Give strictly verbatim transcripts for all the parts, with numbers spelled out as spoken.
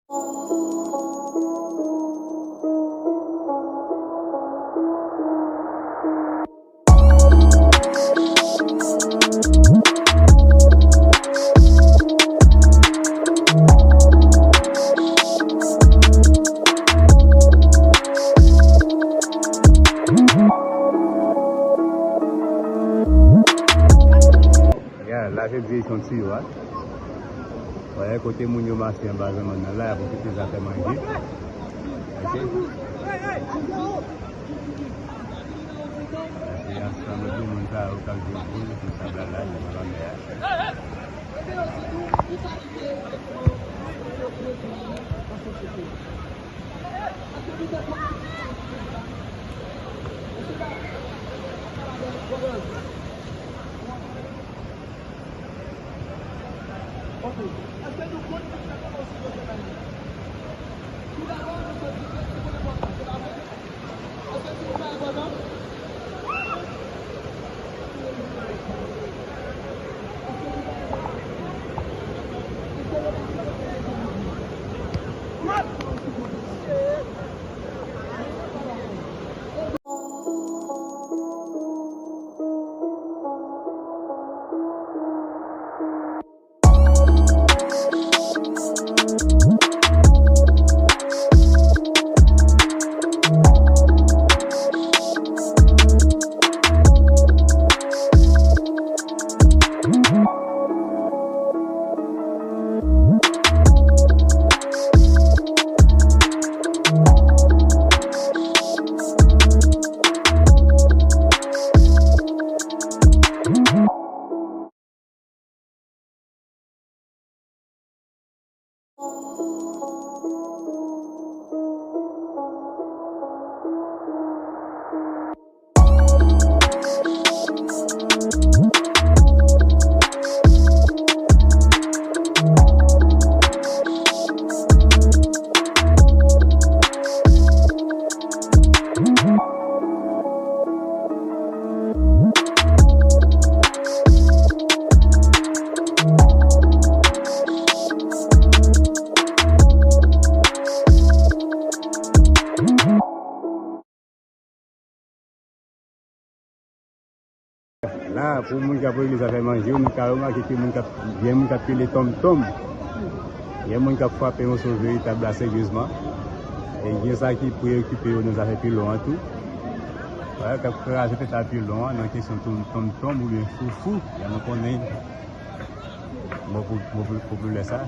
Ya, la se direksyon tiyo a. Wè, kote moun yo mache anba zannmann nan la, y ap okite zafè manje. Ok? Se ansanm de moun sa yo k ap jwe boul sou sab la, la, sou lanmè a. La, pou moun k ap regle zafè manje yo, nou ka remake ke moun k ap, gen moun k ap pile tonmtonm. Gen moun k ap frape moso veritab la seryezman. E gen sa ki preyokipe yo nan zafè pilon an tou. Wè, k ap kraze tèt a pilon an nan kesyon tonm, tonmtonm oubyen foufou. Jan nou konnen, bon, pou, pou, pou, pou lè sa.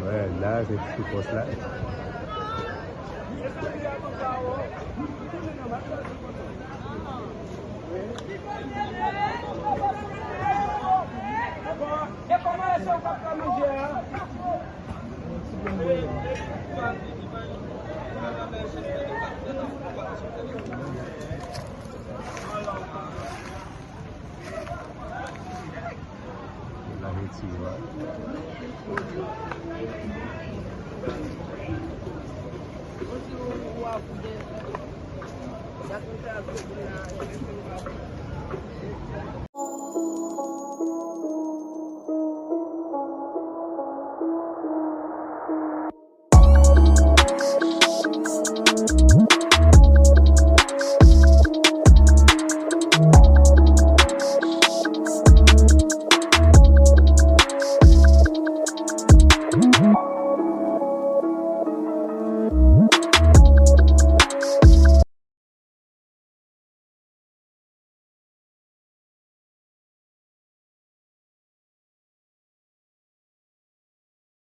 Wè, la, se sou pòs la.